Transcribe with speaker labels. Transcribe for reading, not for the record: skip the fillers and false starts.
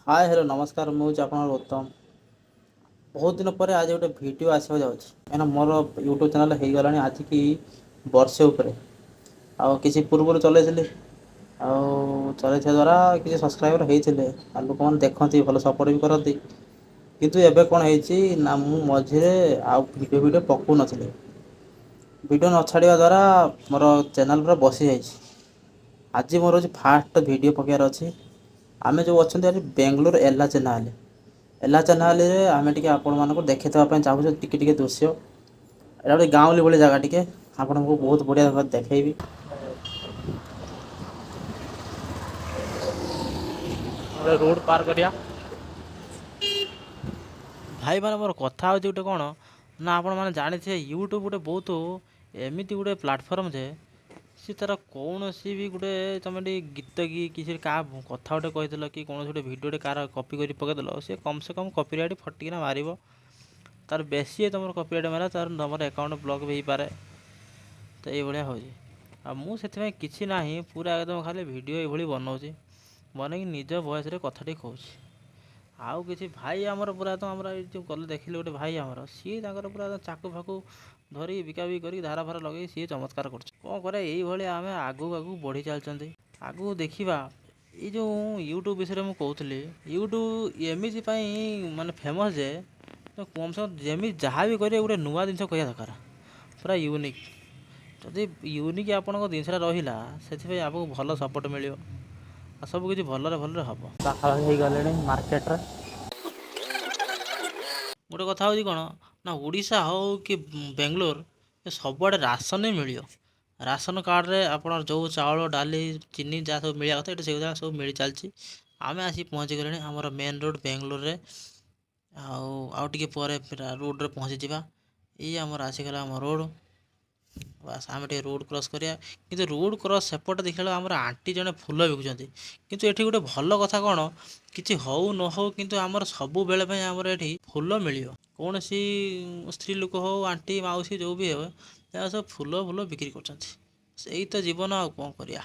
Speaker 1: ହାଏ hello ନମସ୍କାର, ମୁଁ ହେଉଛି ଆପଣଙ୍କର ଉତ୍ତମ। ବହୁତ ଦିନ ପରେ ଆଜି ଗୋଟେ ଭିଡ଼ିଓ ଆସିବାକୁ ଯାଉଛି, କାହିଁକିନା ମୋର ୟୁଟ୍ୟୁବ୍ ଚ୍ୟାନେଲ୍ ହେଇଗଲାଣି ଆଜିକି ବର୍ଷେ ଉପରେ। ଆଉ କିଛି ପୂର୍ବରୁ ଚଲେଇଥିଲି, ଆଉ ଚଲେଇଥିବା ଦ୍ୱାରା କିଛି ସବସ୍କ୍ରାଇବର୍ ହେଇଥିଲେ ଆଉ ଲୋକମାନେ ଦେଖନ୍ତି, ଭଲ ସପୋର୍ଟ ବି କରନ୍ତି। କିନ୍ତୁ ଏବେ କ'ଣ ହେଇଛି ନା, ମୁଁ ମଝିରେ ଆଉ ଭିଡ଼ିଓ ପକାଉନଥିଲି। ଭିଡ଼ିଓ ନ ଛାଡ଼ିବା ଦ୍ୱାରା ମୋର ଚ୍ୟାନେଲ୍ ପୁରା ବସିଯାଇଛି। ଆଜି ମୋର ହେଉଛି ଫାଷ୍ଟ ଭିଡ଼ିଓ ପକାଇବାର ଅଛି। ଆମେ ଯେଉଁ ଅଛନ୍ତି ଆଜି ବେଙ୍ଗଲୋର ଏଲା ଚେନ୍ନାହାଲି, ଏଲା ଚେନ୍ନାହାଲିରେ ଆମେ ଟିକେ ଆପଣମାନଙ୍କୁ ଦେଖାଇଦେବା ପାଇଁ ଚାହୁଁଛୁ ଟିକେ ଟିକେ ଦୃଶ୍ୟ। ଏଇଟା ଗୋଟେ ଗାଉଁଲି ଭଳି ଜାଗା, ଟିକେ ଆପଣଙ୍କୁ ବହୁତ ବଢ଼ିଆ ଦେଖେଇବି। ରୋଡ଼ ପାର କରିବା ଭାଇମାନେ, ମୋର କଥା ହେଉଛି ଗୋଟେ କ'ଣ ନା, ଆପଣମାନେ ଜାଣିଥିବେ ୟୁଟ୍ୟୁବ୍ ଗୋଟେ ବହୁତ ଏମିତି ଗୋଟେ ପ୍ଲାଟଫର୍ମ ଯେ ସେ ତା'ର କୌଣସି ବି ଗୋଟେ ତୁମେ ଟିକେ ଗୀତ କି କିଛି କାହା କଥା ଗୋଟେ କହିଦେଲ କି କୌଣସି ଗୋଟେ ଭିଡ଼ିଓଟେ କାହାର କପି କରି ପକାଇଦେଲ, ସେ କମ୍ ସେ କମ୍ କପିରାଇଟ୍ ଫଟିକିନା ମାରିବ। ତାର ବେଶୀ ତୁମର କପିରାଇଟ୍ ମାରିବ, ତାର ତୁମର ଆକାଉଣ୍ଟ ବ୍ଲକ୍ ବି ହେଇପାରେ। ତ ଏଇଭଳିଆ ହେଉଛି। ଆଉ ମୁଁ ସେଥିପାଇଁ କିଛି ନାହିଁ, ପୁରା ଏକଦମ ଖାଲି ଭିଡ଼ିଓ ଏଇଭଳି ବନାଉଛି, ବନେଇକି ନିଜ ଭଏସ୍ରେ କଥା ଟିକେ କହୁଛି। ଆଉ କିଛି ଭାଇ ଆମର ପୁରା ତ ଆମର ଏଇ ଯେଉଁ ଗଲେ ଦେଖିଲେ ଗୋଟେ ଭାଇ ଆମର, ସିଏ ତାଙ୍କର ପୁରା ଚାକୁ ଫାକୁ ଧରି ବିକା ବିକି କରିକି ଧାରା ଫାରା ଲଗେଇକି ସିଏ ଚମତ୍କାର କରୁଛି। କ'ଣ କରିବା, ଏଇଭଳିଆ ଆମେ ଆଗକୁ ଆଗକୁ ବଢ଼ି ଚାଲିଛନ୍ତି। ଆଗକୁ ଦେଖିବା। ଏଇ ଯେଉଁ ୟୁଟ୍ୟୁବ୍ ବିଷୟରେ ମୁଁ କହୁଥିଲି, ୟୁଟ୍ୟୁବ୍ ଏମିତି ପାଇଁ ମାନେ ଫେମସ୍ ଯେ କମ୍ ସେ କମ୍ ଯେମିତି ଯାହା ବି କରିବେ ଗୋଟେ ନୂଆ ଜିନିଷ କରିବା ଦରକାର, ପୁରା ୟୁନିକ୍। ଯଦି ୟୁନିକ୍ ଆପଣଙ୍କ ଜିନିଷଟା ରହିଲା, ସେଥିପାଇଁ ଆପଣଙ୍କୁ ଭଲ ସପୋର୍ଟ ମିଳିବ ଆଉ ସବୁ କିଛି ଭଲରେ ଭଲରେ ହେବ। ପାଖାପାଖି ହେଇଗଲେଣି ମାର୍କେଟରେ। ଗୋଟେ କଥା ହେଉଛି କ'ଣ ନା, ଓଡ଼ିଶା ହଉ କି ବେଙ୍ଗଲୋର, ଏ ସବୁଆଡ଼େ ରାସନ ହିଁ ମିଳିବ। ରାସନ କାର୍ଡ଼ରେ ଆପଣ ଯେଉଁ ଚାଉଳ, ଡାଲି, ଚିନି ଯାହା ସବୁ ମିଳିବା କଥା, ଏଠି ସେଗୁଡ଼ା ସବୁ ମିଳି ଚାଲିଛି। ଆମେ ଆସି ପହଞ୍ଚିଗଲେଣି ଆମର ମେନ୍ ରୋଡ଼ ବେଙ୍ଗଲୋରରେ, ଆଉ ଆଉ ଟିକେ ପରେ ପୁରା ରୋଡ଼ରେ ପହଞ୍ଚିଯିବା। ଏଇ ଆମର ଆସିଗଲା ଆମ ରୋଡ଼। ବାସ୍, ଆମେ ଟିକେ ରୋଡ଼ କ୍ରସ୍ କରିବା। କିନ୍ତୁ ରୋଡ଼ କ୍ରସ୍ ସେପଟେ ଦେଖିଲା ବେଳକୁ ଆମର ଆଣ୍ଟି ଜଣେ ଫୁଲ ବିକୁଛନ୍ତି। କିନ୍ତୁ ଏଠି ଗୋଟେ ଭଲ କଥା କ'ଣ, କିଛି ହଉ ନ ହଉ କିନ୍ତୁ ଆମର ସବୁବେଳେ ପାଇଁ ଆମର ଏଠି ଫୁଲ ମିଳିବ। କୌଣସି ସ୍ତ୍ରୀ ଲୋକ ହଉ, ଆଣ୍ଟି, ମାଉସୀ ଯେଉଁ ବି ହେବେ, ତାଙ୍କର ସବୁ ଫୁଲ ଫୁଲ ବିକ୍ରି କରୁଛନ୍ତି। ସେଇ ତ ଜୀବନ, ଆଉ କ'ଣ କରିବା।